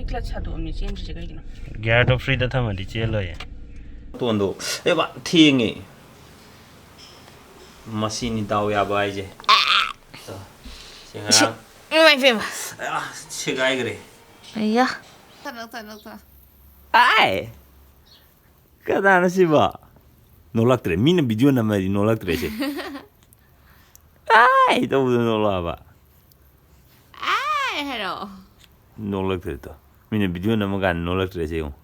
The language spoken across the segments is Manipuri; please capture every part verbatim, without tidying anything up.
ꯀ꯭ꯂꯠꯁ ꯁꯥꯗꯣꯛꯑꯝꯅꯤ ꯆꯦꯟꯗ꯭ꯔꯤꯁꯦ ꯀꯩꯒꯤꯅꯣ? ꯒꯤꯌꯥꯔꯗꯣ ꯐ꯭ꯔꯤꯗ ꯊꯝꯃꯗꯤ ꯆꯦꯜꯂꯣꯏꯌꯦ꯫ ꯇꯣꯟꯗꯣ, ꯑꯦꯕ, ꯊꯦꯡꯉꯦ꯫ ꯃꯁꯤꯅꯤ ꯗꯥꯎ ꯌꯥꯕ ꯍꯥꯏꯁꯦ꯫ ꯁꯤ ꯉꯔꯥꯡ ꯏꯃꯥ ꯏꯕꯦꯝꯃ꯫ ꯑꯥ, ꯁꯦꯒꯥꯏꯈ꯭ꯔꯦ꯫ ꯑꯌꯥ꯫ ꯊꯥꯗꯣꯛ, ꯊꯥꯗꯣꯛ, ꯊꯥꯗꯣꯛ꯫ ꯑꯥꯏ! ꯀꯅꯥꯅꯣ ꯁꯤꯕꯣ? ꯅꯣꯛꯂꯛꯇ꯭ꯔꯦ꯫ ꯃꯤꯅ ꯚꯤꯗꯤꯑꯣ ꯅꯝꯃꯗꯤ ꯅꯣꯛꯂꯛꯇ꯭ꯔꯦ ꯁꯤ꯫ ꯑꯥꯏ! ꯇꯧꯕꯗꯣ ꯅꯣꯛꯂꯛꯑꯕ? ꯑꯥꯏ! ꯍꯥꯏꯔꯛꯑꯣ꯫ ꯅꯣꯛꯂꯛꯇ꯭ꯔꯦ ꯇꯣ꯫ ꯃꯤꯅ ꯚꯤꯗꯤꯑꯣ ꯅꯝꯃꯀꯥꯟꯗ ꯅꯣꯛꯂꯛꯇ꯭ꯔꯦ ꯁꯤ ꯌꯦꯡꯉꯨ꯫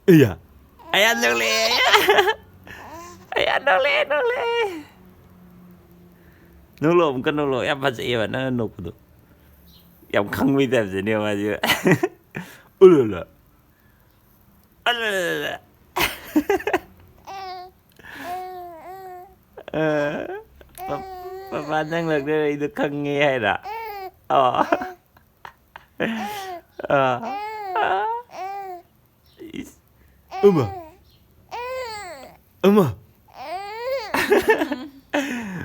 ꯑꯌꯥ! ꯑꯌꯥ, ꯅꯣꯛꯂꯛꯑꯦ! ꯑꯌꯥ, ꯅꯣꯛꯂꯛꯑꯦ, ꯅꯣꯛꯂꯛꯑꯦ! ꯅꯣꯛꯂꯛꯑꯣ, ꯑꯃꯨꯛꯀ ꯅꯣꯛꯂꯛꯑꯣ꯫ ꯌꯥꯝ ꯐꯖꯩꯌꯦꯕ ꯅꯪꯅ ꯅꯣꯛꯄꯗꯣ꯫ ꯌꯥꯝ ꯈꯪꯕꯩ ꯇꯥꯏꯞꯇꯅꯦ ꯃꯥꯁꯦ꯫ ꯎꯠꯂꯨ, ꯎꯠꯂꯨ꯫ ꯑꯂ꯫ ꯑ, ꯄ-, ꯄꯄꯥ ꯅꯪ ꯂꯛꯅꯔꯛꯏꯗꯣ ꯈꯪꯉꯦ ꯍꯥꯏꯔ? ꯑꯣ꯫ ꯑ꯫ ꯏꯁ꯫ ꯑꯃ꯫ ꯑꯃ꯫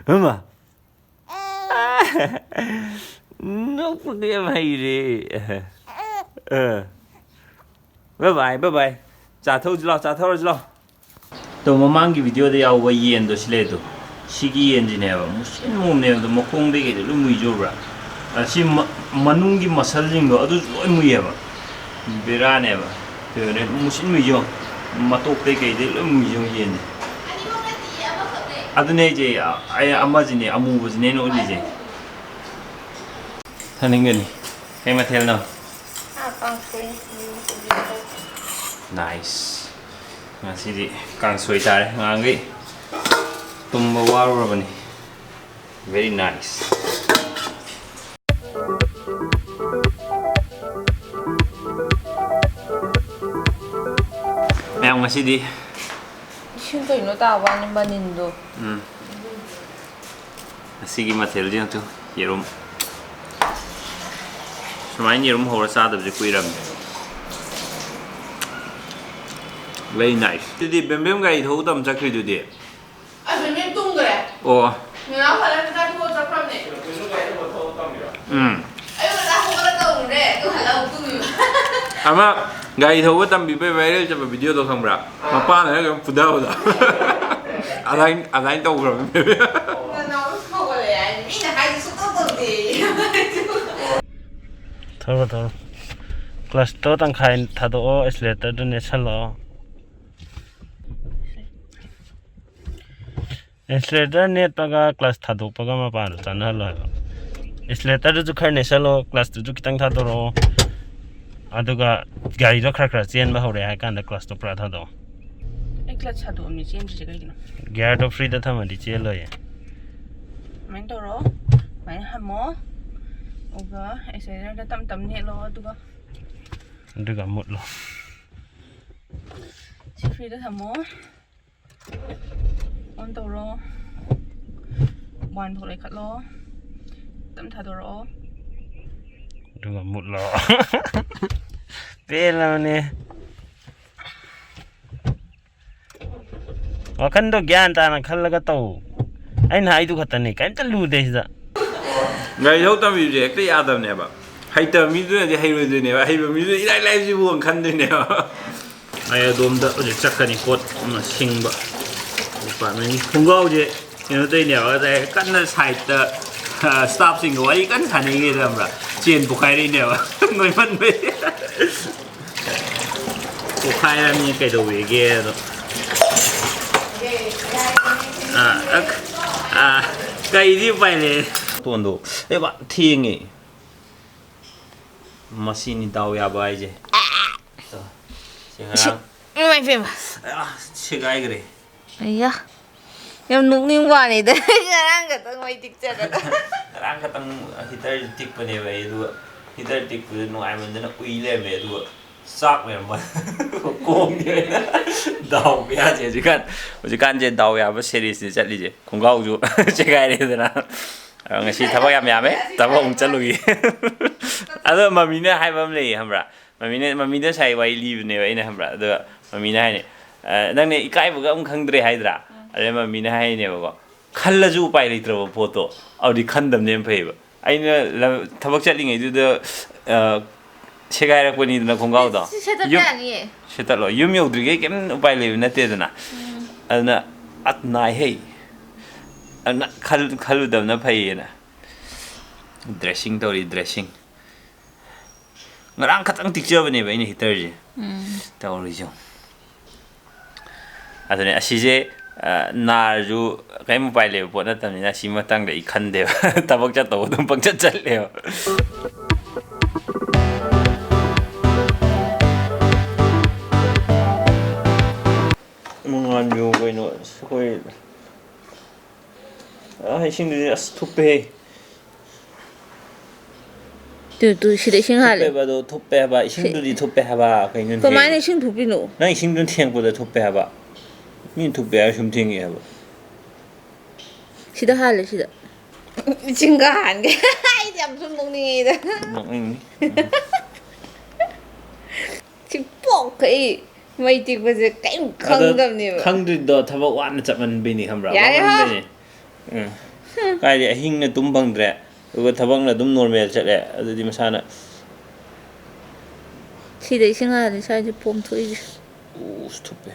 ꯑꯃ꯫ ꯅꯣꯛꯄꯗꯤ ꯌꯥꯝ ꯍꯩꯔꯦ꯫ ꯑ꯫ Bye bye, bye bye꯫ ꯆꯥꯊꯧꯁꯤ ꯂꯥꯎ, ꯆꯥꯊꯧꯔꯁꯤ ꯂꯥꯎ꯫ ꯇꯣ, ꯃꯃꯥꯡꯒꯤ ꯚꯤꯗꯤꯑꯣꯗ ꯌꯥꯎꯕ ꯌꯦꯟꯗꯣ ꯁꯤ ꯂꯩ ꯑꯗꯣ꯫ ꯁꯤꯒꯤ ꯌꯦꯟꯁꯤꯅꯦꯕ, ꯃꯨꯁꯤꯟ ꯃꯨꯕꯅꯦꯕ ꯑꯗꯣ, ꯃꯈꯣꯡꯗꯩ ꯀꯩꯗꯩ ꯂꯣꯏ ꯃꯨꯏꯁꯦ ꯎꯕ꯭ꯔꯥ? ꯑ, ꯁꯤ ꯃ-, ꯃꯅꯨꯡꯒꯤ ꯃꯁꯜꯁꯤꯡꯗꯣ ꯑꯗꯨꯁꯨ ꯂꯣꯏ ꯃꯨꯏꯌꯦꯕ꯫ ꯕꯦꯔꯥꯅꯦꯕ꯫ ꯀꯩꯅꯣꯅꯦ, ꯃꯨꯁꯤꯟ ꯃꯨꯏꯁꯦ ꯌꯦꯡꯉꯣ꯫ ꯃꯇꯣꯛꯇꯩ ꯀꯩꯗꯩ ꯂꯣꯏ ꯃꯨꯏꯁꯦ ꯌꯦꯡꯉꯣ ꯌꯦꯟꯁꯦ꯫ ꯑꯗꯨꯅꯦ ꯑꯩꯁꯦ, ꯑ-, ꯑꯩ ꯑꯃꯁꯤꯅꯦ, ꯑꯃꯨꯕꯁꯤꯅꯦ ꯑꯩꯅ ꯎꯠꯂꯤꯁꯦ꯫ ꯊꯥꯅꯤꯡꯒꯅꯤ꯫ ꯀꯩ ꯃꯊꯦꯜꯅꯣ? ꯉꯥ ꯀꯥꯡꯁꯣꯏ꯫ Nice꯫ ꯉꯁꯤꯗꯤ ꯀꯥꯡꯁꯣꯏ ꯇꯥꯔꯦ꯫ ꯉꯍꯥꯟꯈꯩ ꯇꯨꯝꯕ ꯋꯥꯔꯨꯔꯕꯅꯤ꯫ Very nice꯫ ꯃꯌꯥꯝ, ꯉꯁꯤꯗꯤ ꯏꯁꯤꯡ ꯀꯩꯅꯣ ꯇꯥꯕ ꯋꯥꯅꯤ ꯃꯅꯤꯟꯗꯣ꯫ ꯎꯝ꯫ ꯉꯁꯤꯒꯤ ꯃꯊꯦꯜꯁꯦ ꯌꯦꯡꯉꯨ, ꯌꯦꯔꯨꯝ꯫ ꯁꯨꯃꯥꯏꯅ ꯌꯦꯔꯨꯝ ꯍꯧꯔ ꯆꯥꯗꯕꯁꯦ ꯀꯨꯏꯔꯕꯅꯦ꯫ Very nice꯫ ꯑꯗꯨꯗꯤ ꯕꯦꯝꯕꯦꯝ ꯒꯥꯔꯤ ꯊꯧꯕ ꯇꯝ ꯆꯠꯈ꯭ꯔꯤꯗꯨꯗꯤ? ꯑꯁ, ꯕꯦꯝꯕꯦꯝ ꯇꯨꯝꯈ꯭ꯔꯦ꯫ ꯑꯣ꯫ ꯉꯔꯥꯡ ꯍꯜꯂꯛꯑꯒ ꯆꯥꯛ ꯇꯣꯛꯑ ꯆꯠꯈ꯭ꯔꯕꯅꯦ꯫ ꯎꯝ꯫ ꯑꯌꯨꯛ ꯉꯟꯇꯥ ꯍꯧꯒꯠꯂ ꯇꯧꯔꯨꯔꯦ, ꯑꯗꯨ ꯍꯜꯂꯛꯑ ꯇꯨꯝ ꯑꯃ ꯒꯥꯔꯤ ꯊꯧꯕ ꯇꯝꯕꯤꯕꯩ viral ꯆꯠꯄ video ꯗꯣ ꯈꯪꯕ꯭ꯔꯥ? ꯃꯄꯥꯅ ꯀꯩꯅꯣ ꯐꯨꯗꯕꯗꯣ꯫ ꯑꯗꯥꯏ-, ꯑꯗꯥꯏꯅ ꯇꯧꯈ꯭ꯔꯕꯅꯦ꯫ ꯅꯅꯥꯎꯁꯨ ꯍꯧꯒꯠꯂꯛꯑꯦ ꯍꯥꯏꯅꯤ꯫ ꯃꯤꯅ ꯍꯥꯏꯗꯤ ꯁꯨꯡꯇꯧ ꯇꯧꯗꯦ꯫ ꯊꯧꯔꯣ, ꯊꯧꯔꯣ꯫ Clutch ꯇꯣ ꯇꯪꯈꯥꯏ ꯊꯥꯗꯣꯛꯑꯣ, accelerator ꯗꯨ ꯅꯦꯠꯁꯜꯂꯣ꯫ Accelerator ꯅꯦꯠꯄꯒ clutch ꯊꯥꯗꯣꯛꯄꯒ ꯃꯄꯥꯗꯣ ꯆꯥꯟꯅꯍꯜꯂꯣ ꯍꯥꯏꯕ꯫ Accelerator ꯗꯨꯁꯨ ꯈꯔ ꯅꯦꯠꯁꯜꯂꯣ, clutch ꯇꯨꯁꯨ ꯈꯤꯇꯪ ꯊꯥꯗꯣꯔꯛꯑꯣ꯫ ꯑꯗꯨꯒ ꯒꯥꯔꯤꯗꯣ ꯈꯔ ꯈꯔ ꯆꯦꯟꯕ ꯍꯧꯔꯦ ꯍꯥꯏ ꯀꯥꯟꯗ clutch ꯇꯣ ꯄꯨꯔꯥ ꯊꯥꯗꯣꯛꯑꯣ꯫ ꯑꯩ clutch ꯊꯥꯗꯣꯛꯑꯝꯅꯦ ꯆꯦꯟꯗ꯭ꯔꯤꯁꯦ ꯀꯩꯒꯤꯅꯣ? Gear ꯗꯣ free ꯗ ꯊꯝꯃꯗꯤ ꯆꯦꯜꯂꯣꯏꯌꯦ꯫ ꯑꯗꯨꯃꯥꯏꯅ ꯇꯧꯔꯣ꯫ ꯑꯗꯨꯃꯥꯏꯅ ꯊꯝꯃꯣ꯫ ꯑꯗꯨꯒ accelerator ꯗ ꯇꯞ ꯇꯞ ꯅꯦꯠꯂꯣ꯫ ꯑꯗꯨꯒ ꯑꯗꯨꯒ ꯃꯨꯠꯂꯣ꯫ ꯁꯤ free ꯗ ꯊꯝꯃꯣ꯫ On ꯇꯧꯔꯣ꯫ One ꯐꯥꯎ ꯂꯩꯈꯠꯂꯣ꯫ ꯈꯤꯇꯪ ꯊꯥꯗꯣꯔꯛꯑꯣ꯫ ꯑꯗꯨꯒ ꯃꯨꯠꯂꯣ꯫ ꯄꯦꯜꯂꯕꯅꯦ꯫ ꯋꯥꯈꯟꯗꯣ ꯒ꯭ꯌꯥꯟ ꯇꯥꯅ ꯈꯜꯂꯒ ꯇꯧ꯫ ꯑꯩꯅ ꯍꯥꯏꯗꯨ ꯈꯛꯇꯅꯤ, ꯀꯩꯝꯇ ꯂꯨꯗꯦ ꯁꯤꯗ꯫ ꯒꯥꯔꯤ ꯊꯧ ꯇꯝꯕꯤꯕꯁꯦ ꯍꯦꯛꯇ ꯌꯥꯗꯕꯅꯦꯕ꯫ ꯍꯩꯇꯕ ꯃꯤꯗꯨꯅꯗꯤ ꯍꯩꯔꯣꯏꯗꯣꯏꯅꯦꯕ, ꯑꯍꯩꯕ ꯃꯤꯗꯨꯅ ꯏꯔꯥꯏ ꯂꯥꯏꯕꯁꯤꯕꯨ ꯈꯟꯗꯣꯏꯅꯦꯕ꯫ ꯑꯩ ꯑꯗꯣꯝꯗ ꯍꯧꯖꯤꯛ ꯆꯠꯈ꯭ꯔꯅꯤ ꯄꯣꯠ ꯑꯃ ꯁꯤꯡꯕ꯫ Department ꯀꯤ ꯈꯣꯡꯒ꯭ꯔꯥꯎꯁꯦ ꯀꯩꯅꯣ ꯇꯧꯔꯤꯅꯦꯕ, ꯉꯁꯥꯏ ꯀꯟꯅ side ꯇ, ꯑ, staff ꯁꯤꯡꯒ ꯋꯥꯔꯤ ꯀꯟꯅ ꯁꯥꯟꯅꯔꯤꯉꯩꯗ ꯈꯪꯕ꯭ꯔꯥ? Chain ꯄꯣꯈꯥꯏꯔꯛꯏꯅꯦꯕ꯫ ꯅꯣꯏꯃꯟꯕꯩ꯫ ꯄꯣꯈꯥꯏꯔꯕꯅꯤꯅ ꯀꯩꯗꯧꯋꯦꯒꯦ ꯑꯗꯣ꯫ ꯑꯥ, ꯑꯛ-, ꯑꯥ, ꯀꯩꯗꯤ ꯎꯄꯥꯏ ꯂꯩ? ꯇꯣꯟꯗꯣ, ꯑꯦꯕ, ꯊꯦꯡꯉꯦ꯫ ꯃꯁꯤꯅꯤ ꯗꯥꯎ ꯌꯥꯕ ꯍꯥꯏꯁꯦ꯫ ꯁꯤ ꯉꯔꯥꯡ ꯏꯃꯥꯏ ꯄꯦꯝꯃ꯫ ꯑꯥ, ꯁꯦꯒꯥꯏꯈ꯭ꯔꯦ꯫ ꯑꯌꯥ꯫ ꯌꯥꯝ ꯅꯣꯛꯅꯤꯡꯕ ꯋꯥꯅꯤꯗ꯫ ꯉꯔꯥꯡ ꯈꯛꯇꯪ ꯃꯩ ꯇꯤꯛꯆꯔꯒ꯫ ꯉꯔꯥꯡ ꯈꯛꯇꯪ heater ꯇꯤꯛꯄꯅꯦꯕ ꯑꯩ, ꯑꯗꯨꯒ heater ꯇꯤꯛꯄꯗ ꯅꯨꯡꯉꯥꯏꯃꯟꯗꯅ ꯎꯏ ꯂꯩꯔꯝꯃꯦ, ꯑꯗꯨꯒ ꯆꯥꯛ ꯂꯩꯔꯝꯕ꯫ ꯀꯣꯝꯗꯤ ꯑꯣꯏꯅ ꯗꯥꯎ ꯀꯌꯥꯁꯦ ꯍꯧꯖꯤꯛꯀꯥꯟ, ꯍꯧꯖꯤꯛꯀꯥꯟꯁꯦ ꯗꯥꯎ ꯌꯥꯕ series ꯅꯤ ꯆꯠꯂꯤꯁꯦ꯫ ꯈꯣꯡꯒ꯭ꯔꯥꯎꯁꯨ ꯆꯦꯈꯥꯏꯔꯦꯗꯅ꯫ ꯑꯗꯣ ꯉꯁꯤ ꯊꯕꯛ ꯌꯥꯝ ꯌꯥꯝꯃꯦ, ꯊꯕꯛ ꯑꯃꯨꯛ ꯆꯠꯂꯨꯈꯤ꯫ ꯑꯗꯣ ꯃꯃꯤꯅ ꯍꯥꯏꯕ ꯑꯃ ꯂꯩꯌꯦ, ꯈꯪꯕ꯭ꯔꯥ? ꯃꯃꯤꯅ, ꯃꯃꯤꯗ ꯉꯁꯥꯏ ꯋꯥꯔꯤ ꯂꯤꯕꯅꯦꯕ ꯑꯩꯅ, ꯈꯪꯕ꯭ꯔꯥ? ꯑꯗꯨꯒ ꯃꯃꯤꯅ ꯍꯥꯏꯅꯤ, "ꯑ, ꯅꯪꯅ ꯏꯀꯥꯏꯕꯒ ꯑꯃꯨꯛ ꯈꯪꯗ꯭ꯔꯦ ꯍꯥꯏꯗ꯭ꯔꯥ?" ꯎꯝ꯫ ꯑꯗꯩ ꯃꯃꯤꯅ ꯍꯥꯏꯅꯦꯕꯀꯣ, "ꯈꯜꯂꯁꯨ ꯎꯄꯥꯏ ꯂꯩꯇ꯭ꯔꯕ ꯄꯣꯠꯇꯣ, ꯑꯗꯨꯗꯤ ꯈꯟꯗꯕꯅ ꯍꯦꯟꯅ ꯐꯩꯌꯦꯕ"꯫ ꯑꯩꯅ ꯂꯝ-, ꯊꯕꯛ ꯆꯠꯂꯤꯉꯩꯗꯨꯗ, ꯑ, ꯁꯦꯒꯥꯏꯔꯛꯄꯅꯤꯗꯅ ꯈꯣꯡꯒ꯭ꯔꯥꯎꯗꯣ꯫ ꯁꯤ ꯁꯦꯠꯇꯠꯄ ꯌꯨꯝ- ꯌꯥꯅꯤꯌꯦ꯫ ꯁꯦꯠꯇꯠꯂꯣ, ꯌꯨꯝ ꯌꯧꯗ꯭ꯔꯤꯉꯩ ꯀꯩꯝ ꯎꯄꯥꯏ ꯂꯩꯕ ꯅꯠꯇꯦꯗꯅ꯫ ꯑꯗꯨꯅ ꯑꯠ ꯅꯥꯏꯍꯦ꯫ ꯑꯗꯨꯅ ꯈꯜ- ꯈꯜꯂꯨꯗꯕꯅ ꯐꯩꯌꯦꯅ꯫ ꯗ꯭ꯔꯦꯁꯤꯡ ꯇꯧꯔꯤ, ꯗ꯭ꯔꯦꯁꯤꯡ꯫ ꯉꯔꯥꯡ ꯈꯛꯇꯪ ꯇꯤꯛꯆꯕꯅꯦꯕ ꯑꯩꯅ ꯍꯤꯇꯔꯁꯦ ꯇꯧꯔꯤꯁꯦ꯫ ꯑꯗꯨꯅꯦ ꯑꯁꯤꯁꯦ, ꯑ, ꯅꯥꯔꯁꯨ ꯀꯔꯤꯝ ꯎꯄꯥꯏ ꯂꯩꯕ ꯄꯣꯠ ꯅꯠꯇꯕꯅꯤꯅ ꯑꯁꯤ ꯃꯇꯥꯡꯗ ꯑꯩ ꯈꯟꯗꯦꯕ꯫ ꯊꯕꯛ ꯆꯠꯇꯧꯕ ꯑꯗꯨꯝ ꯄꯪꯆꯠ ꯆꯠꯂꯦꯕ꯫ ꯃꯉꯥꯟ ꯌꯣ ꯀꯩꯅꯣ ꯑꯩꯈꯣꯏ꯫ ꯑ, ꯏꯁꯤꯡꯗꯨꯗꯤ ꯑꯁ ꯊꯨꯞꯄꯦꯍꯦ꯫ ꯇꯨ ꯇꯨ ꯁꯤꯗ ꯏꯁꯤꯡ ꯍꯥꯜꯂꯦ꯫ ꯊꯨꯞꯄꯦꯕ ꯑꯗꯣ, ꯊꯨꯞꯄꯦ ꯍꯥꯏꯕ, ꯏꯁꯤꯡꯗꯨꯗꯤ ꯊꯨꯞꯄꯦ ꯍꯥꯏꯕ꯫ ꯀꯩꯅꯣꯅꯦ? ꯀꯃꯥꯏꯅ ꯏꯁꯤꯡ ꯊꯨꯞꯄꯤꯅꯣ? ꯅꯪ ꯏꯁꯤꯡꯗꯨ ꯊꯦꯡꯄꯗ ꯊꯨꯞꯄꯦ ꯍꯥꯏꯕ꯫ ꯃꯤꯅ ꯊꯨꯞꯄꯦ ꯍꯥꯏꯔ ꯁꯨꯝ ꯊꯦꯡꯉꯦ ꯍꯥꯏꯕ꯫ ꯁꯤꯗ ꯍꯥꯜꯂꯦ ꯁꯤꯗ꯫ ꯏꯁꯤꯡꯒ ꯍꯥꯟꯒꯦ꯫ ꯑꯩꯗꯤ ꯌꯥꯝ ꯁꯨꯝ ꯅꯣꯛꯅꯤꯡꯉꯤꯗ꯫ ꯅꯣꯛꯅꯤꯡꯉꯤ꯫ ꯁꯤ ꯄꯣꯛꯈꯩ ꯃꯩ ꯇꯤꯛꯄꯁꯦ ꯀꯔꯤꯝ ꯑꯗꯣ ꯈꯪꯗꯕꯅꯦꯕ꯫ ꯈꯪꯗ꯭ꯔꯤꯗꯣ ꯊꯕꯛ ꯋꯥꯅ ꯆꯠꯃꯟꯕꯩꯅꯤ, ꯈꯪꯕ꯭ꯔꯥ? ꯌꯥꯔꯦ ꯍꯣ꯫ ꯋꯥꯃꯟꯕꯩꯅꯤ꯫ ꯎꯝ꯫ ꯀꯥꯏꯗꯤ ꯑꯍꯤꯡꯅ ꯇꯨꯝ ꯐꯪꯗ꯭ꯔꯦ, ꯑꯗꯨꯒ ꯊꯕꯛꯅ ꯑꯗꯨꯝ ꯅꯣꯔꯃꯦꯜ ꯆꯠꯂꯦ꯫ ꯑꯗꯨꯗꯤ ꯃꯁꯥꯅ ꯁꯤꯗ ꯏꯁꯤꯡ ꯍꯥꯜꯂꯦ ꯁ꯭ꯋꯥꯏꯗ ꯄꯣꯝꯊꯣꯛꯏꯁꯦ꯫ ꯎꯁ ꯊꯨꯞꯄꯦ꯫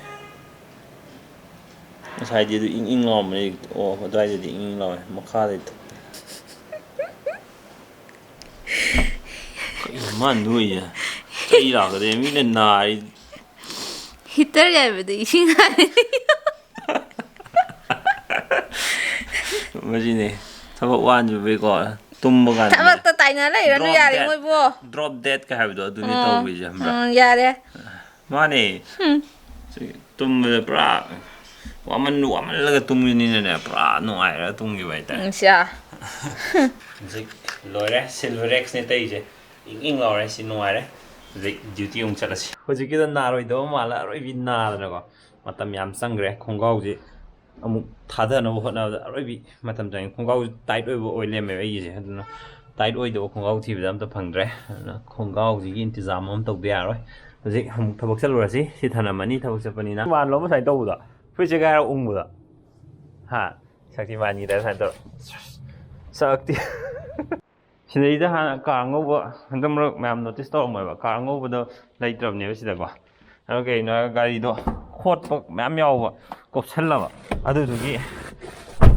ꯉꯁꯥꯏꯗꯤ ꯑꯗꯨ ꯏꯪ ꯏꯪ ꯂꯥꯎꯔꯝꯕꯅꯦ꯫ ꯑꯣ, ꯑꯗꯨꯋꯥꯏꯗꯗꯤ ꯏꯪ ꯏꯪ ꯂꯥꯎꯔꯦ, ꯃꯈꯥꯗꯗꯤ ꯊꯨꯞꯄꯦ꯫ ꯀꯩꯅꯣ ꯃꯥ ꯅꯣꯏꯁꯦ? ꯆꯩ ꯂꯥꯛꯀꯗꯣꯏ, ꯃꯤꯅ ꯅꯥꯔꯤ꯫ ꯍꯤꯇꯔ ꯌꯥꯏꯕꯗ ꯏꯁꯤꯡ ꯍꯥꯜꯂꯦ꯫ ꯃꯁꯤꯅꯦ ꯊꯕꯛ ꯋꯥꯟꯖꯕꯩꯀꯣ, ꯇꯨꯝꯕ ꯀꯥꯟꯗ ꯊꯕꯛꯇ ꯇꯥꯏꯅ ꯂꯩꯔꯅꯨ Drop ꯌꯥꯔꯦ dead. ꯃꯣꯏꯕꯣ꯫ Drop dead ꯀ ꯍꯥꯏꯕꯗꯣ ꯑꯗꯨꯅꯤ ꯎꯝ, ꯇꯧꯔꯤꯁꯦ, ꯈꯪꯕ꯭ꯔꯥ? ꯎꯝ, ꯌꯥꯔꯦ꯫ ꯃꯥꯅꯦ꯫ ꯎꯝ꯫ ꯁꯤ ꯇꯨꯝꯕꯗ ꯄꯨꯔꯥ ꯋꯥꯃꯟ-, ꯋꯥꯃꯜꯂꯒ ꯇꯨꯝꯕꯅꯤꯅꯅꯦ, ꯄꯨꯔꯥ ꯅꯨꯡꯉꯥꯏꯔꯒ ꯇꯨꯝꯈꯤꯕ ꯍꯥꯏꯇꯥꯔꯦ꯫ ꯎꯝ, ꯁꯤꯌꯥ꯫ ꯍꯧꯖꯤꯛ ꯂꯣꯏꯔꯦ, ꯁꯤꯜꯚꯔ ꯑꯦꯛꯁꯅꯦ ꯇꯩꯁꯦ꯫ ꯏꯪ ꯏꯪ ꯂꯥꯎꯔꯦ, ꯁꯤ ꯅꯨꯡꯉꯥꯏꯔꯦ꯫ ꯍꯧꯖꯤꯛ ꯗ꯭ꯌꯨꯇꯤ ꯑꯃꯨꯛ ꯆꯠꯂꯁꯤ꯫ ꯍꯧꯖꯤꯛꯀꯤꯗꯣ ꯅꯥꯔꯣꯏꯗꯕ ꯃꯥꯜꯂ ꯑꯔꯣꯏꯕꯤ ꯅꯥꯗꯅꯀꯣ, ꯃꯇꯝ ꯌꯥꯝ ꯆꯪꯈ꯭ꯔꯦ꯫ ꯈꯣꯡꯒ꯭ꯔꯥꯎꯁꯤ ꯑꯃꯨꯛ ꯊꯥꯗꯅꯕ ꯍꯣꯠꯅꯕꯗ ꯑꯔꯣꯏꯕꯤ ꯃꯇꯝ ꯆꯪꯉꯤ꯫ ꯈꯣꯡꯒ꯭ꯔꯥꯎꯁꯤ ꯇꯥꯏꯠ ꯑꯣꯏꯕ ꯑꯣꯏ ꯂꯩꯔꯝꯃꯦꯕ ꯑꯩꯒꯤꯁꯦ, ꯑꯗꯨꯅ ꯇꯥꯏꯠ ꯑꯣꯏꯗꯕ ꯈꯣꯡꯒ꯭ꯔꯥꯎ ꯊꯤꯕꯗ ꯑꯝꯇ ꯐꯪꯗ꯭ꯔꯦ꯫ ꯑꯗꯨꯅ ꯈꯣꯡꯒ꯭ꯔꯥꯎꯁꯤꯒꯤ ꯏꯟꯇꯤꯖꯥꯝ ꯑꯃ ꯇꯧꯗ ꯌꯥꯔꯣꯏ꯫ ꯍꯧꯖꯤꯛ ꯑꯃꯨꯛ ꯊꯕꯛ ꯆꯠꯂꯨꯔꯁꯤ꯫ ꯁꯤ ꯊꯅꯝꯃꯅꯤ ꯊꯕꯛ ꯆꯠꯄꯅꯤꯅ꯫ ꯋꯥꯟꯂꯣ ꯉꯁꯥꯏ ꯇꯧꯕꯗꯣ? ꯐꯨꯔꯤꯠꯁꯦ ꯀꯥꯏꯔ ꯎꯪꯕꯗꯣ? ꯍꯥ? ꯁꯛꯇꯤꯃꯥꯟꯒꯤ ꯇꯥꯏꯞ ꯁꯨꯃꯥꯏꯅ ꯇꯧꯔ꯫ ꯁꯛꯇꯤ꯫ ꯁꯤꯗꯩꯗ ꯍꯥꯟꯅ ꯀꯥꯔ ꯑꯉꯧꯕ ꯍꯟꯗꯛ ꯃꯔꯛ ꯃꯌꯥꯝ ꯅꯣꯇꯤꯁ ꯇꯧꯔꯝꯃꯣꯏꯕ, ꯀꯥꯔ ꯑꯉꯧꯕꯗꯣ ꯂꯩꯇ꯭ꯔꯕꯅꯦꯕ ꯁꯤꯗꯀꯣ꯫ ꯑꯗꯣ ꯀꯩꯒꯤꯅꯣ ꯍꯥꯏꯔꯒ ꯒꯥꯔꯤꯗꯣ ꯈꯣꯠꯄ ꯃꯌꯥꯝ ꯌꯥꯎꯕ, ꯀꯣꯞꯁꯜꯂꯕ, ꯑꯗꯨꯗꯨꯒꯤ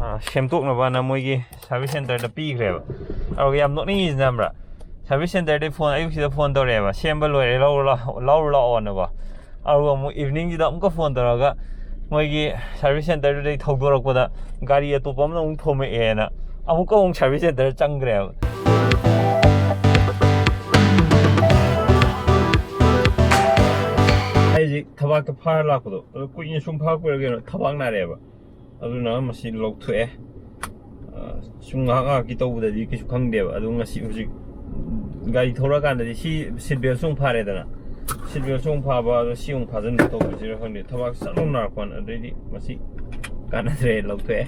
ꯑ, ꯁꯦꯝꯗꯣꯛꯅꯕꯅ ꯃꯣꯏꯒꯤ ꯁꯥꯔꯚꯤꯁ ꯁꯦꯟꯇꯔꯗ ꯄꯤꯈ꯭ꯔꯦꯕ꯫ ꯑꯗꯨꯒ ꯌꯥꯝ ꯅꯣꯛꯅꯤꯡꯉꯤꯁꯤꯅ ꯈꯪꯕ꯭ꯔꯥ, ꯁꯥꯔꯚꯤꯁ ꯁꯦꯟꯇꯔꯗꯒꯤ ꯐꯣꯟ ꯑꯌꯨꯛꯁꯤꯗ ꯐꯣꯟ ꯇꯧꯔꯛꯑꯦꯕ, "ꯁꯦꯝꯕ ꯂꯣꯏꯔꯦ, ꯂꯧꯔꯨ ꯂꯥꯛꯑꯣ, ꯂꯧꯔꯨ ꯂꯥꯛꯑꯣꯅꯀꯣ"꯫ ꯑꯗꯨꯒ ꯑꯃꯨꯛ ꯏꯚꯤꯅꯤꯡꯁꯤꯗ ꯑꯃꯨꯛꯀ ꯐꯣꯟ ꯇꯧꯔꯒ ꯃꯣꯏꯒꯤ ꯁꯥꯔꯚꯤꯁ ꯁꯦꯟꯇꯔꯗꯨꯗꯒꯤ ꯊꯧꯗꯣꯔꯛꯄꯗ ꯒꯥꯔꯤ ꯑꯇꯣꯞꯄ ꯑꯃꯅ ꯑꯃꯨꯛ ꯊꯣꯝꯃꯛꯑꯦꯅ ꯑꯃꯨꯛꯀ ꯑꯃꯨꯛ ꯁꯥꯔꯚꯤꯁ ꯁꯦꯟꯇꯔ ꯆꯪꯈ꯭ꯔꯦꯕ꯫ ꯑꯩꯁꯦ ꯊꯕꯥꯛꯇ ꯐꯥꯔ ꯂꯥꯛꯄꯗꯣ, ꯑꯗꯣ ꯀꯨꯏꯅ ꯁꯨꯝ ꯐꯥꯔꯛꯄꯩꯔ ꯀꯩꯅꯣ ꯊꯕꯥꯛ ꯅꯥꯔꯛꯑꯦꯕ꯫ ꯑꯗꯨꯅ ꯃꯁꯤ ꯂꯧꯊꯣꯛꯑꯦ꯫ ꯑ, ꯁꯨꯝ ꯉꯥꯏꯍꯥꯛ ꯉꯥꯏꯍꯥꯛꯀꯤ ꯇꯧꯕꯗꯗꯤ ꯀꯩꯁꯨ ꯈꯪꯗꯦꯕ꯫ ꯑꯗꯨ ꯉꯁꯤ ꯍꯧꯖꯤꯛ ꯒꯥꯔꯤ ꯊꯧꯔꯛꯑꯀꯥꯟꯗꯗꯤ ꯁꯤ ꯁꯤꯠ ꯕꯦꯜꯁꯨ ꯑꯃꯨꯛ ꯐꯥꯔꯦꯗꯅ꯫ ꯁꯤꯠ ꯕꯦꯜꯁꯨ ꯑꯃꯨꯛ ꯐꯥꯕ, ꯑꯗꯣ ꯁꯤ ꯑꯃꯨꯛ ꯐꯥꯖꯤꯟꯕ ꯇꯧꯕꯁꯤꯔ ꯈꯪꯗꯦ꯫ ꯊꯕꯥꯛ ꯆꯠ ꯂꯥꯎ ꯅꯥꯔꯛꯄꯅꯤ꯫ ꯑꯗꯩꯗꯤ ꯃꯁꯤ ꯀꯥꯟꯅꯗ꯭ꯔꯦ, ꯂꯧꯊꯣꯛꯑꯦ꯫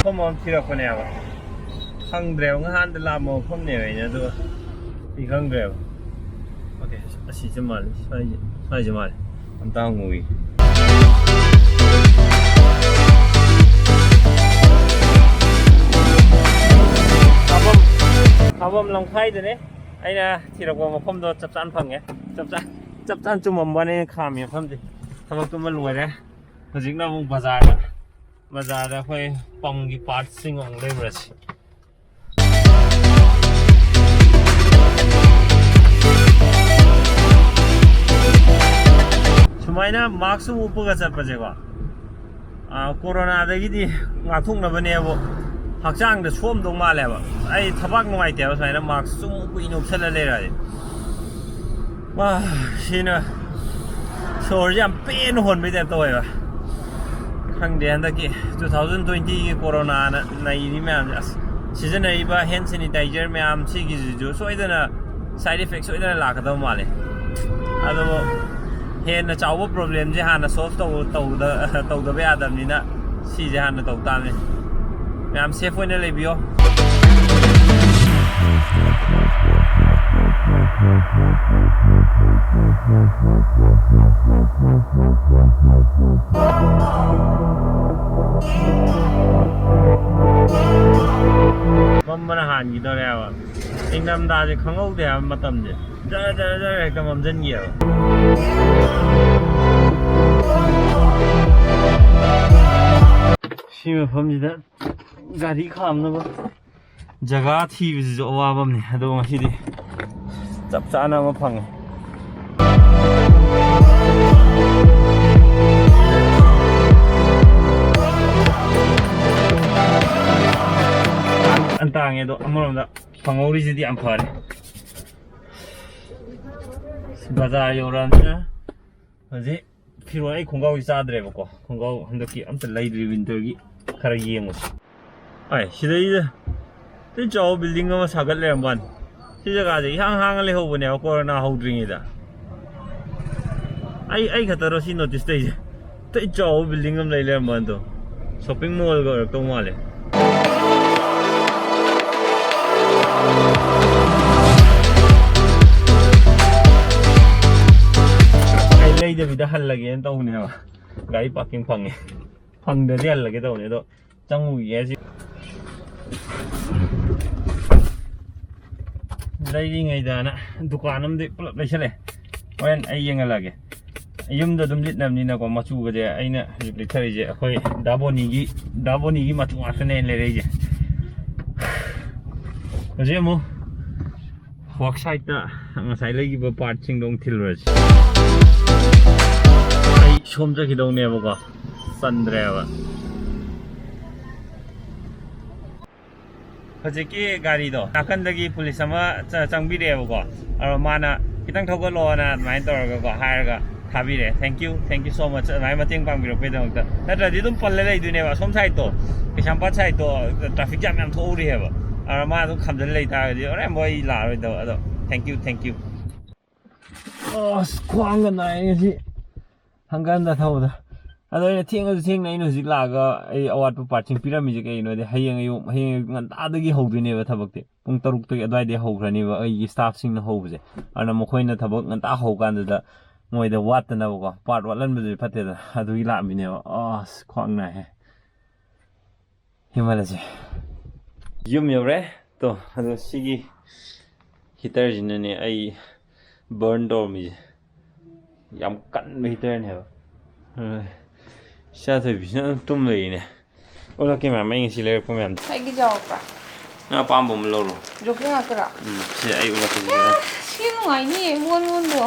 ꯃꯐꯝ ꯑꯃ ꯊꯤꯔꯛꯄꯅꯦꯕ꯫ ꯈꯪꯗ꯭ꯔꯦꯕ, ꯉꯍꯥꯟꯗ ꯂꯥꯛꯄ ꯃꯐꯝꯅꯦꯕ ꯑꯩꯅ, ꯑꯗꯨꯒ ꯁꯤ ꯈꯪꯗ꯭ꯔꯦꯕ꯫ ꯑꯣꯀꯦ, ꯑꯁꯤꯁꯦ ꯃꯥꯜꯂꯦ, ꯁ꯭ꯋꯥꯏꯁꯦ, ꯁ꯭ꯋꯥꯏꯁꯦ ꯃꯥꯜꯂꯦ꯫ ꯑꯝꯇ ꯍꯪꯉꯨꯒꯦ꯫ ꯊꯥꯐꯝ, ꯊꯥꯐꯝ ꯂꯝꯈꯥꯏꯗꯅꯦ꯫ ꯑꯩꯅ ꯊꯤꯔꯛꯄ ꯃꯐꯝꯗꯣ ꯆꯞ ꯆꯥꯅ ꯐꯪꯉꯦ꯫ ꯆꯞ ꯆꯥ-, ꯆꯞ ꯆꯥꯅ ꯆꯨꯝꯃꯝꯕꯅꯦ ꯑꯩꯅ ꯈꯥꯝꯃꯤ ꯃꯐꯝꯁꯦ꯫ ꯊꯕꯛꯇꯨꯃ ꯂꯣꯏꯔꯦ꯫ ꯍꯧꯖꯤꯛꯅ ꯑꯃꯨꯛ ꯕꯖꯥꯔꯗ, ꯕꯖꯥꯔꯗ ꯑꯩꯈꯣꯏ ꯄꯝꯒꯤ ꯄꯥꯔꯠꯁꯤꯡ ꯑꯃꯨꯛ ꯂꯩꯔꯨꯔꯁꯤ꯫ ꯁꯨꯃꯥꯏꯅ ꯃꯥꯛꯁ ꯑꯃ ꯎꯞꯄꯒ ꯆꯠꯄꯁꯦꯀꯣ, ꯑꯥ, ꯀꯣꯔꯣꯅꯥꯗꯒꯤꯗꯤ ꯉꯥꯛꯊꯣꯛꯅꯕꯅꯦꯕꯨ ꯍꯛꯆꯥꯡꯗ ꯁꯣꯝꯗꯧ ꯃꯥꯜꯂꯦꯕ꯫ ꯑꯩ ꯊꯕꯥꯛ ꯅꯨꯡꯉꯥꯏꯇꯦꯕ ꯁꯨꯃꯥꯏꯅ ꯃꯥꯛꯁ ꯁꯨꯝ ꯀꯨꯏꯅ ꯎꯞꯁꯜꯂ ꯂꯩꯔꯗꯤ꯫ ꯋꯥ, ꯁꯤꯅ ꯁꯣꯔꯁꯦ ꯌꯥꯝ ꯄꯦꯟꯅ ꯍꯣꯟꯕꯩ ꯇꯥꯏꯞ ꯇꯧꯋꯦꯕ꯫ ꯈꯪꯗꯦ, ꯍꯟꯗꯛꯀꯤ two thousand twenty ꯒꯤ ꯀꯣꯔꯣꯅꯥꯅ ꯅꯩꯔꯤ ꯃꯌꯥꯝꯁꯦ꯫ ꯑꯁ, ꯁꯤꯖꯤꯟꯅꯔꯤꯕ ꯍꯦꯟ ꯁꯦꯅꯤꯇꯥꯏꯖꯔ ꯃꯌꯥꯝ ꯁꯤꯒꯤꯁꯤꯁꯨ ꯁꯣꯏꯗꯅ ꯁꯥꯏꯠ ꯏꯐꯦꯛ ꯁꯣꯏꯗꯅ ꯂꯥꯛꯀꯗꯕ ꯃꯥꯜꯂꯦ꯫ ꯑꯗꯨꯕꯨ ꯍꯦꯟꯅ ꯆꯥꯎꯕ ꯄ꯭ꯔꯣꯕ꯭ꯂꯦꯝꯁꯦ ꯍꯥꯟꯅ ꯁꯣꯜꯕ ꯇꯧ-, ꯇꯧꯗ-, ꯇꯧꯗꯕ ꯌꯥꯗꯕꯅꯤꯅ ꯁꯤꯁꯦ ꯍꯥꯟꯅ ꯇꯧ ꯇꯥꯕꯅꯤ꯫ ꯃꯌꯥꯝ ꯁꯦꯐ ꯑꯣꯏꯅ ꯂꯩꯕꯤꯌꯣ꯫ ꯃꯝꯕꯅ ꯍꯥꯟꯈꯤꯗꯧꯔꯦ ꯍꯥꯏꯕ꯫ ꯅꯤꯡꯊꯝꯊꯥꯁꯦ ꯈꯪꯍꯧꯗꯦ ꯍꯥꯏꯕ ꯃꯇꯝꯁꯦ꯫ ꯖꯔ ꯖꯔ ꯖꯔ ꯍꯦꯛꯇ ꯃꯝꯁꯤꯟꯈꯤꯑꯕ꯫ ꯁꯤ ꯃꯐꯝꯁꯤꯗ ꯒꯥꯔꯤ ꯈꯥꯝꯅꯕ ꯖꯒꯥ ꯊꯤꯕꯁꯤꯁꯨ ꯑꯋꯥꯕ ꯑꯃꯅꯤ꯫ ꯑꯗꯣ ꯉꯁꯤꯗꯤ ꯆꯞ ꯆꯥꯅ ꯑꯃ ꯐꯪꯉꯦ꯫ ꯌꯥꯝ ꯇꯥꯡꯉꯦ, ꯑꯗꯣ ꯑꯃꯔꯣꯝꯗ ꯐꯪꯍꯧꯔꯤꯁꯤꯗꯤ ꯌꯥꯝ ꯐꯔꯦ꯫ ꯕꯖꯥꯔ ꯌꯧꯔꯛꯑꯕꯅꯤꯅ ꯍꯧꯖꯤꯛ ꯐꯤꯔꯣꯜ, ꯑꯩ ꯈꯣꯡꯒ꯭ꯔꯥꯎꯁꯤ ꯆꯥꯗ꯭ꯔꯦꯕꯀꯣ꯫ ꯈꯣꯡꯒ꯭ꯔꯥꯎ ꯍꯟꯗꯛꯀꯤ ꯑꯝꯇ ꯂꯩꯗ꯭ꯔꯤ winterꯒꯤ꯫ ꯈꯔ ꯌꯦꯡꯉꯨꯁꯤ꯫ ꯑꯩ ꯁꯤꯗꯩꯗ ꯑꯇꯩ ꯆꯥꯎꯕ building ꯑꯃ ꯁꯥꯒꯠ ꯂꯩꯔꯝꯕ ꯋꯥꯅꯤ꯫ ꯁꯤ ꯖꯒꯥꯁꯦ ꯏꯍꯥꯡ ꯍꯥꯡꯉ ꯂꯩꯍꯧꯕꯅꯦꯕ corona ꯍꯧꯗ꯭ꯔꯤꯉꯩꯗ꯫ ꯑꯩ, ꯑꯩ ꯈꯛꯇꯔꯣ ꯁꯤ notice ꯇꯧꯔꯤꯁꯦ? ꯑꯇꯩ ꯆꯥꯎꯕ building ꯑꯃ ꯂꯩ ꯂꯩꯔꯝꯕ ꯋꯥꯅꯤꯗꯣ꯫ Shopping mallꯒ ꯑꯣꯏꯔꯛꯇꯧ ꯃꯥꯜꯂꯦ꯫ ꯑꯩ ꯂꯩꯗꯕꯤꯗ ꯍꯜꯂꯒꯦꯅ ꯇꯧꯕꯅꯦꯕ꯫ ꯒꯥꯔꯤ parking ꯐꯪꯉꯦ꯫ ꯐꯪꯗ꯭ꯔꯗꯤ ꯍꯜꯂꯒꯦ ꯇꯧꯕꯅꯦ, ꯑꯗꯣ ꯆꯪꯉꯨꯈꯤꯒꯦ ꯁꯤ꯫ ꯂꯩꯔꯤꯉꯩꯗꯅ ꯗꯨꯀꯥꯟ ꯑꯃꯗꯤ ꯄꯨꯂꯞ ꯂꯩꯁꯜꯂꯦ꯫ ꯍꯣꯔꯦꯟ ꯑꯩ ꯌꯦꯡꯍꯜꯂꯛꯑꯒꯦ꯫ ꯌꯨꯝꯗ ꯑꯗꯨꯝ ꯂꯤꯠꯅꯕꯅꯤꯅꯀꯣ, ꯃꯆꯨꯒꯁꯦ ꯑꯩꯅ ꯍꯧꯖꯤꯛ ꯂꯤꯠꯊꯔꯤꯁꯦ ꯑꯩꯈꯣꯏ ꯗꯥ ꯕꯣꯅꯤꯒꯤ, ꯗꯥ ꯕꯣꯅꯤꯒꯤ ꯃꯆꯨ ꯉꯥꯛꯇꯅꯦ ꯑꯩꯅ ꯂꯩꯔꯛꯏꯁꯦ꯫ ꯍꯧꯖꯤꯛ ꯑꯃꯨꯛ work siteꯇ ꯉꯁꯥꯏ ꯂꯩꯈꯤꯕ partꯁꯤꯡꯗꯣ ꯑꯃꯨꯛ ꯊꯤꯜꯂꯨꯔꯁꯤ꯫ ꯑꯩ ꯁꯣꯝ ꯆꯠꯈꯤꯗꯧꯅꯦꯕꯀꯣ, ꯆꯟꯗ꯭ꯔꯦꯕ꯫ ꯍꯧꯖꯤꯛꯀꯤ ꯒꯥꯔꯤꯗꯣ ꯅꯥꯀꯟꯗꯒꯤ ꯄꯨꯂꯤꯁ ꯑꯃ ꯆ-, ꯆꯪꯕꯤꯔꯛꯑꯦꯕꯀꯣ꯫ ꯑꯗꯣ ꯃꯥꯅ "ꯈꯤꯇꯪ ꯊꯧꯒꯠꯂꯛꯑꯣꯅ" ꯑꯗꯨꯃꯥꯏꯅ ꯇꯧꯔꯒꯀꯣ ꯍꯥꯏꯔꯒ ꯊꯥꯕꯤꯔꯛꯑꯦ꯫ Thank you, thank you so much ꯑꯗꯨꯃꯥꯏꯅ ꯃꯇꯦꯡ ꯄꯥꯡꯕꯤꯔꯛꯄꯒꯤꯗꯃꯛꯇ꯫ ꯅꯠꯇ꯭ꯔꯗꯤ ꯑꯗꯨꯝ ꯄꯜꯂ ꯂꯩꯗꯣꯏꯅꯦꯕ ꯑꯁꯣꯝ sideꯇꯣ, ꯀꯩꯁꯥꯝꯄꯥꯠ sideꯇꯣ traffic jam ꯌꯥꯝ ꯊꯣꯛꯍꯧꯔꯤ ꯍꯥꯏꯕ꯫ ꯑꯗꯣ ꯃꯥ ꯑꯗꯨꯝ ꯈꯥꯝꯖꯜꯂ ꯂꯩꯇꯥꯔꯒꯗꯤ ꯍꯣꯔꯦꯟ ꯑꯃꯨꯛ ꯑꯩ ꯂꯥꯛꯑꯔꯣꯏꯗꯕ꯫ ꯑꯗꯣ thank you, thank you꯫ ꯑꯁ, ꯈ꯭ꯋꯥꯡꯒ ꯅꯥꯏꯌꯦ ꯉꯁꯤ ꯍꯪꯒꯠ ꯍꯟꯗ ꯊꯧꯕꯗ꯫ ꯑꯗꯣ ꯑꯩꯅ ꯊꯦꯡꯉꯁꯨ ꯊꯦꯡꯅ ꯑꯩꯅ ꯍꯧꯖꯤꯛ ꯂꯥꯛꯑꯒ ꯑꯩ ꯑꯋꯥꯠꯄ partꯁꯤꯡ ꯄꯤꯔꯝꯃꯤꯁꯦ ꯀꯩꯒꯤꯅꯣꯗꯤ ꯍꯌꯦꯡ ꯑꯌꯨꯛ, ꯍꯌꯦꯡ ꯑꯌꯨꯛ ꯉꯟꯇꯥꯗꯒꯤ ꯍꯧꯗꯣꯏꯅꯦꯕ ꯊꯕꯛꯇꯤ꯫ ꯄꯨꯡ ꯇꯔꯨꯛꯇꯒꯤ ꯑꯗꯨꯋꯥꯏꯗꯒꯤ ꯍꯧꯈ꯭ꯔꯅꯦꯕ ꯑꯩꯒꯤ staffꯁꯤꯡꯅ ꯍꯧꯕꯁꯦ꯫ ꯑꯗꯨꯅ ꯃꯈꯣꯏꯅ ꯊꯕꯛ ꯉꯟꯇꯥ ꯍꯧꯀꯥꯟꯗꯨꯗ ꯃꯣꯏꯗ ꯋꯥꯠꯇꯅꯕꯀꯣ, part ꯋꯥꯠꯍꯟꯕꯗꯨꯗꯤ ꯐꯠꯇꯦꯗꯅ, ꯑꯗꯨꯒꯤ ꯂꯥꯛꯑꯝꯃꯤꯅꯦꯕ꯫ ꯑꯁ, ꯈ꯭ꯋꯥꯡ ꯅꯥꯏꯍꯦ꯫ ꯍꯤꯃꯥꯂꯌꯥꯁꯦ ꯌꯨꯝ ꯌꯧꯔꯦ꯫ ꯇꯣ, ꯑꯗꯣ ꯁꯤꯒꯤ heaterꯁꯤꯅꯅꯦ ꯑꯩ burn ꯇꯧꯔꯝꯃꯤꯁꯦ꯫ ꯌꯥꯝ ꯀꯟꯕ heaterꯅꯦꯕ꯫ ꯑ, ꯏꯆꯥꯊꯣꯏꯕꯤꯁꯤꯅ ꯑꯗꯨꯝ ꯇꯨꯝ ꯂꯩꯔꯤꯅꯦ꯫ ꯑꯣꯂꯛꯀꯦ ꯃꯌꯥꯝ, ꯑꯩ ꯉꯁꯤ ꯂꯩꯔꯛꯄ ꯃꯌꯥꯝꯗꯣ꯫ ꯑꯩꯒꯤ ꯌꯥꯎꯔꯛꯄ꯭ꯔꯥ? ꯅꯪ ꯑꯄꯥꯝꯕ ꯑꯃ ꯂꯧꯔꯣ꯫ ꯖꯣꯀꯤ ꯉꯥꯛꯇꯔꯥ? ꯎꯝ, ꯁꯤ ꯑꯩ ꯎꯠꯂꯛꯀꯦ, ꯁꯤꯗ꯫ ꯑꯦ, ꯁꯤ ꯅꯨꯡꯉꯥꯏꯅꯤꯌꯦ, ꯃꯣꯟ ꯃꯣꯟꯗꯣ꯫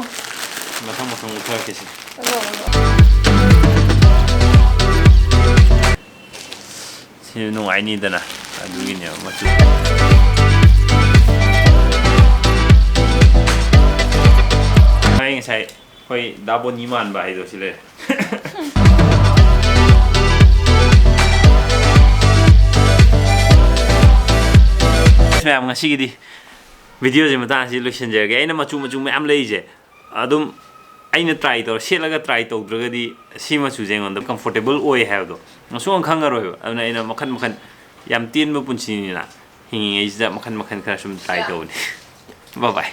ꯃꯊꯪ ꯃꯊꯪ ꯎꯠꯊꯔꯛꯀꯦ, ꯁꯤ꯫ ꯐꯖꯕꯗꯣ꯫ ꯁꯤ ꯅꯨꯡꯉꯥꯏꯅꯤꯗꯅ, ꯑꯗꯨꯒꯤꯅꯦꯕ ꯃꯆꯨ꯫ ꯑꯩ ꯉꯁꯥꯏ ꯑꯩꯈꯣꯏ ꯗꯥ ꯕꯣꯅꯤ ꯃꯥꯟꯕ ꯍꯥꯏꯗꯣ ꯁꯤ ꯂꯩꯔꯦ꯫ ꯃꯌꯥꯝ, ꯉꯁꯤꯒꯤꯗꯤ videoꯁꯦ ꯃꯇꯥꯡꯁꯤ ꯂꯣꯏꯁꯤꯟꯖꯔꯒꯦ꯫ ꯑꯩꯅ ꯃꯆꯨ ꯃꯆꯨ ꯃꯌꯥꯝ ꯂꯩꯔꯤꯁꯦ ꯑꯗꯨꯝ ꯑꯩꯅ try ꯇꯧꯔ, ꯁꯦꯠꯂꯒ try ꯇꯧꯗ꯭ꯔꯒꯗꯤ ꯁꯤ ꯃꯆꯨꯁꯦ ꯑꯩꯉꯣꯟꯗ comfortable ꯑꯣꯏ ꯍꯥꯏꯕꯗꯣ ꯁꯨꯡꯈꯪ ꯈꯪꯉꯔꯣꯏꯕ꯫ ꯑꯗꯨꯅ ꯑꯩꯅ ꯃꯈꯟ ꯃꯈꯟ, ꯌꯥꯝ ꯇꯦꯟꯕ ꯄꯨꯟꯁꯤꯅꯤꯅ, ꯍꯤꯡꯉꯤꯉꯩꯁꯤꯗ ꯃꯈꯟ ꯃꯈꯟ ꯈꯔ ꯁꯨꯝ try ꯇꯧꯕꯅꯤ꯫ Bye bye꯫